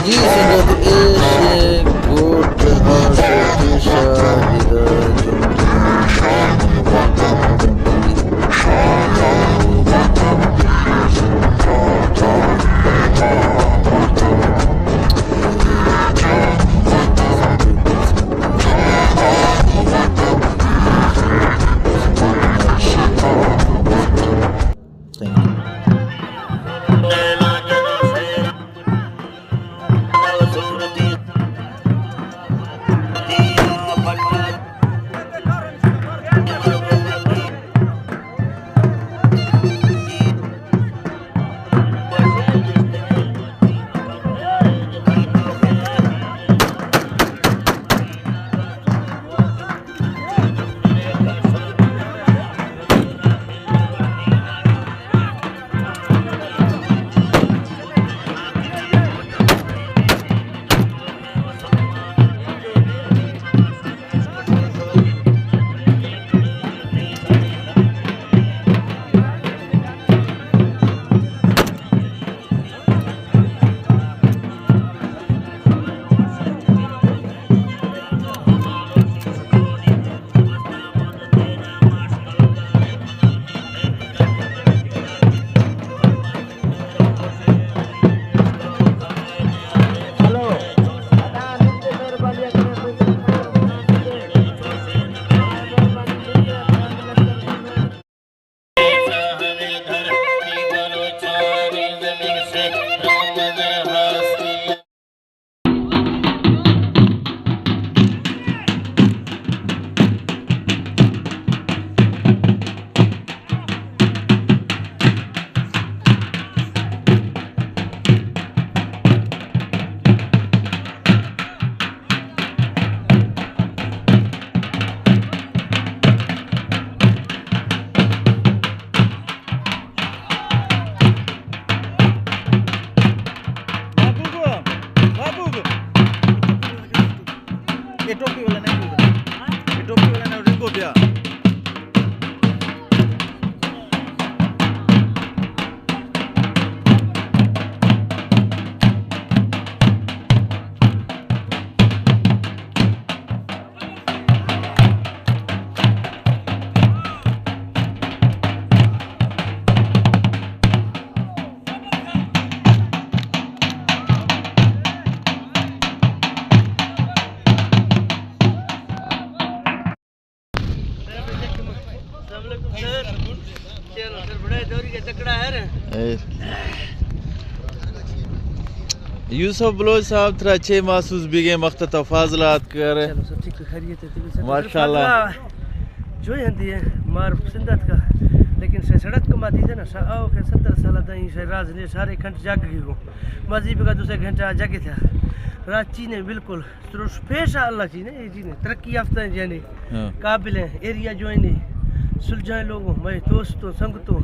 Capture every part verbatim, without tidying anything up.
جی سنگت، اے شے کوٹ ہاسٹل دی شاہدہ جمعہ۔ Thank you. محبوب، محبوب، اے ٹوپی والا نہیں ٹوپی، اے ٹوپی والا نہیں، رنگو پیا۔ السلام علیکم سر۔ چلو سر، بڑا دوری کا تکڑا ہے نا۔ اے، یوسف بلوچ صاحب تھرا چے محسوس بیگے مخت تفاضلات کر۔ چلو سر، ٹھیک ہے، خیریت ہے، طبیعت سر؟ ماشاءاللہ۔ جو ہی ہندی ہے، مار پسندت کا، لیکن سے سڑک کما دی تھے نا، سا آؤ کہ ستر سال تائیں سے راز نے سارے کھنڈ جگ گئی ہو۔ مزید کا دوسرے گھنٹہ جگ تھا۔ راچی نے بالکل۔ سروش پیش آ اللہ چینے، اے چینے، ترقی یافتہ ہیں جینے، ہاں۔ قابل ہیں، ایریا جو ہیں، سلجھائیں لوگوں، میں دوستوں، سنگتوں،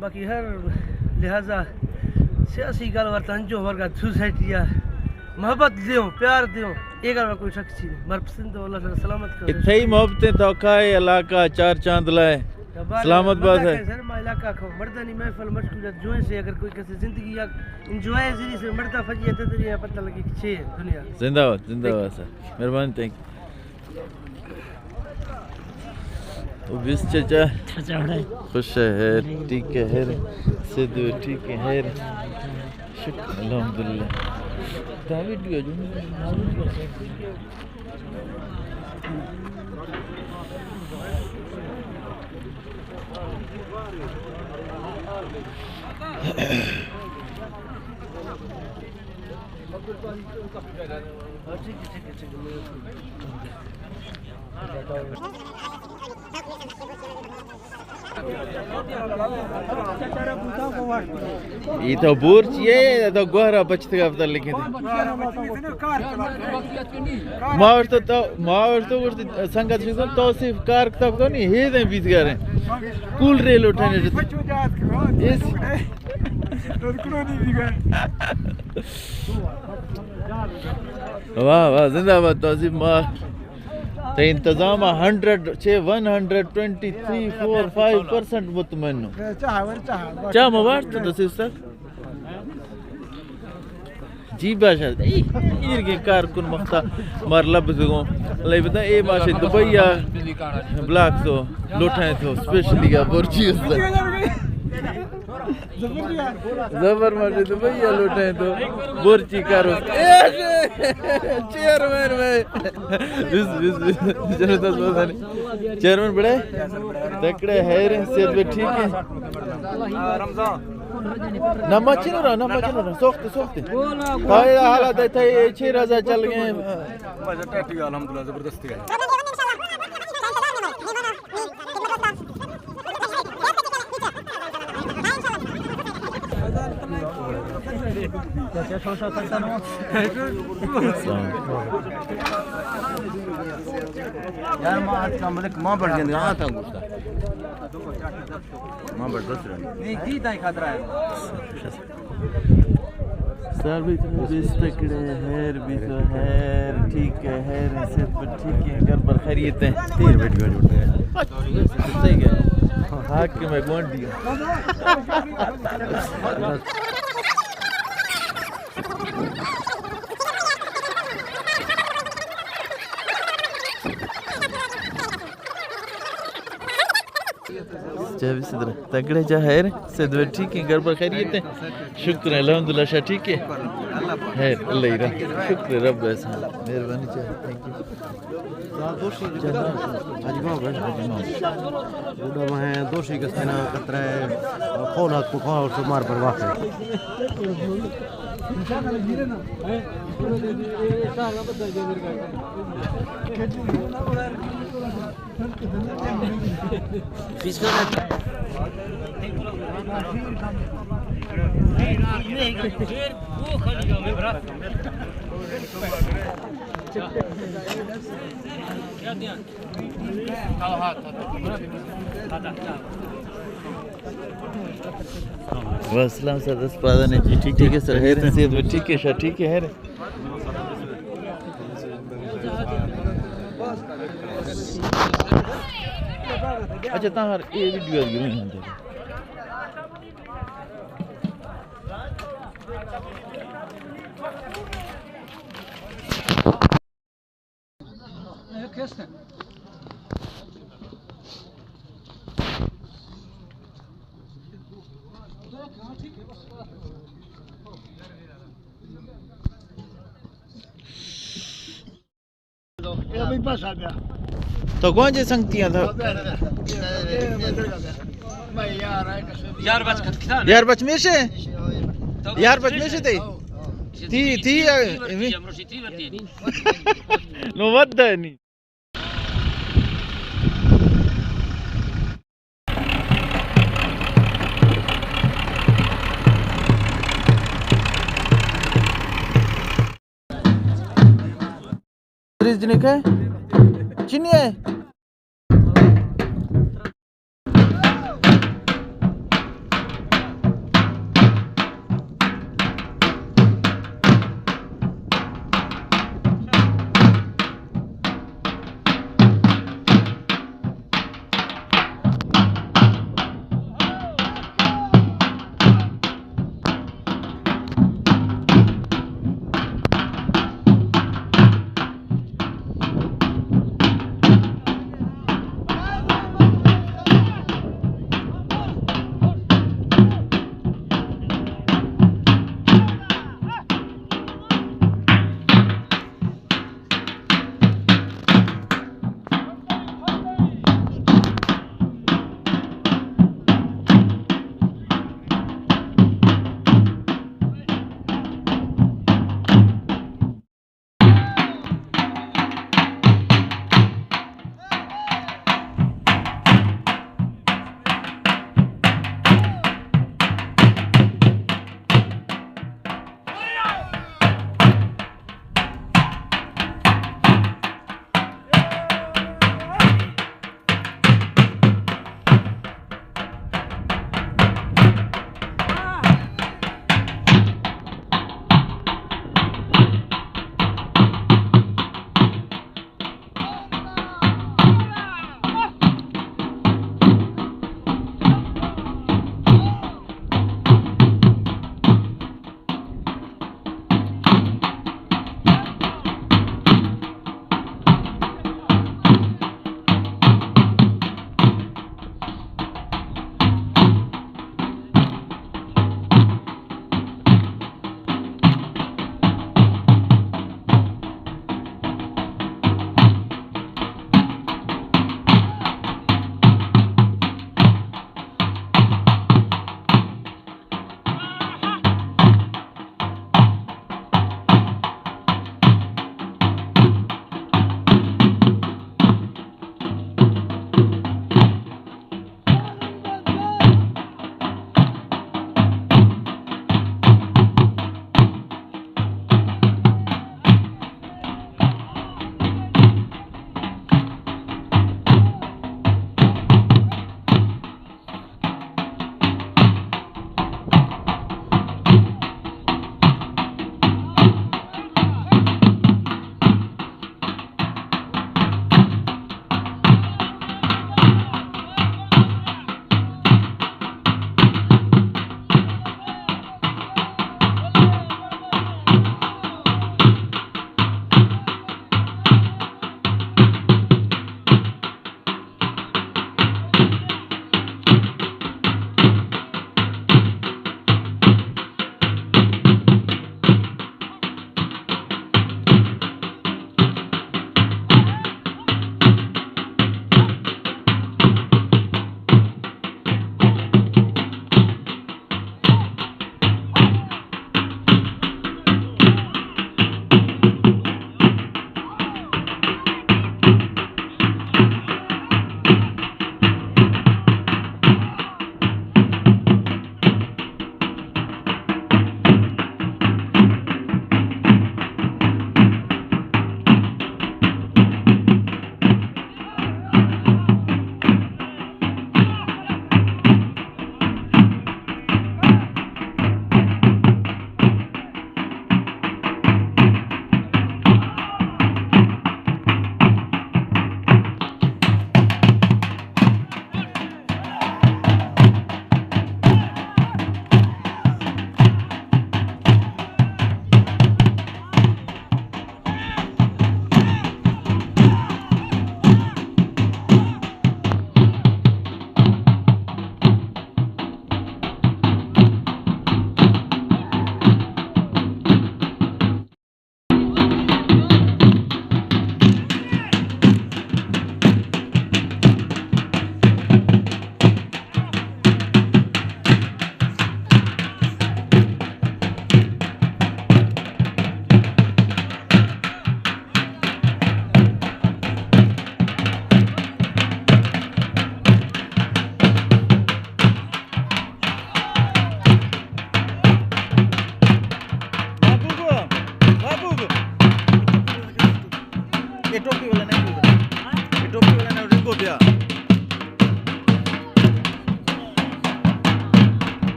باقی ہر لحاظہ سیاسی گل ورتا انجو ورگا سوسائٹی آ، محبت دیوں، پیار دیوں، اے گل کوئی شک چینے، مر پسند ہو، اللہ تعالیٰ سلامت کرے۔ اتھے ہی محبتیں توکا ہے، علاقہ چار چاند لائے۔ سلامت بات ہے۔ سر، ما علاقہ کھو مردانی محفل مشغولیت جوئیں سے، اگر کوئی کسی زندگی یا انجوائے ذریعے سے مردہ فجی ہے، تو یہ پتہ لگے کہ چھ ہے دنیا۔ زندہ باد، زندہ باد سر۔ مہربانی، تھینک یو۔ او بیس چچا۔ چچا بڑا ہے۔ خوش ہے، ہے، ٹھیک ہے، ہے۔ سیدھو ٹھیک ہے، ہے۔ شکر الحمدللہ۔ دعوت بھی ہو جو۔ اے تاں بور چی ہے، اے تاں گوہرا بچت کا پتہ لکھے تھے۔ ما وش تو، تو، ما وش تو گوشت سنگت شکر توصیف کار کتاب کونی، ہے دیں بیت گاریں۔ کول ریل اٹھانے۔ اس۔ واہ، واہ، زندہ باد توصیف ما۔ تے انتظام ہنڈریڈ، چھ، one hundred twenty three, four, five percent مطمئن ہوں۔ چاہ، ور چاہ۔ چاہ مبارک تو دسیس تک۔ جی باشا، ایر کے کارکن مختا مار لب سگوں۔ لئی بتا اے ماشے دبئی آ بلاک تو لوٹھائیں تو اسپیشلی آ برچی اس دا۔ زبر ماشے دبئی آ لوٹھائیں تو برچی کارو۔ اے چیئرمین میں۔ بس، بس، بس۔ چلو دس بس نہیں۔ چیئرمین بڑے تکڑے ہے رے، صحت بھی ٹھیک ہے۔ نہ مچی نہ رہا، نہ مچی نہ رہا، سوخت، سوخت۔ ہائے حالات ہے تھے، چھ روزہ چل گئے۔ بس ٹٹی الحمدللہ زبردستی ہے۔ یار، ماں ہاتھ کام لکھ، ماں بڑھ جاندی، ہاں تاں گستا۔ ماں بڑھ دس رہی۔ نہیں، جی تائیں خطرہ ہے۔ سر بھی تو بس تکڑے، ہیر بھی تو ہیر، ٹھیک ہے، ہیر ہے، صحت پر ٹھیک ہے، گھر پر خیریت ہے۔ تیر بیٹھ گئے جوڑتے ہیں۔ صحیح ہے۔ ہاں، کہ میں گوانڈی ہوں۔ چابی صدر تگڑے جا خیر، صدر ٹھیک ہے، گھر پر خیریت ہے؟ شکر ہے، الحمدللہ، شاہ ٹھیک ہے؟ خیر، اللہ ہی رحم۔ شکر ہے، رب احسان۔ مہربانی چاہیے، تھینک یو۔ دوشی جگہ۔ حاجی محمد۔ حاجی محمد۔ بوڑھا میں دوشی کس طرح قطرہ ہے، کھول ہاتھ کو کھول سے مار پر واقع۔ وعلیکم السلام سر، دس پادن ہے جی، ٹھیک ہے سر، خیر ہے، صحت ٹھیک ہے سر، ٹھیک ہے، خیر ہے۔ اچھا، تاں ہر اے ویڈیو آ گئی نہیں ہوندا۔ تو کون جے سنگتیاں تھا؟ یار بچ کھت کھتا یار بچ میشے؟ یار بچ میشے تے؟ تھی، تھی، تھی ورتی ہے۔ نو ود ہے نہیں۔ فریج نہیں کھائے؟ چینی ہے؟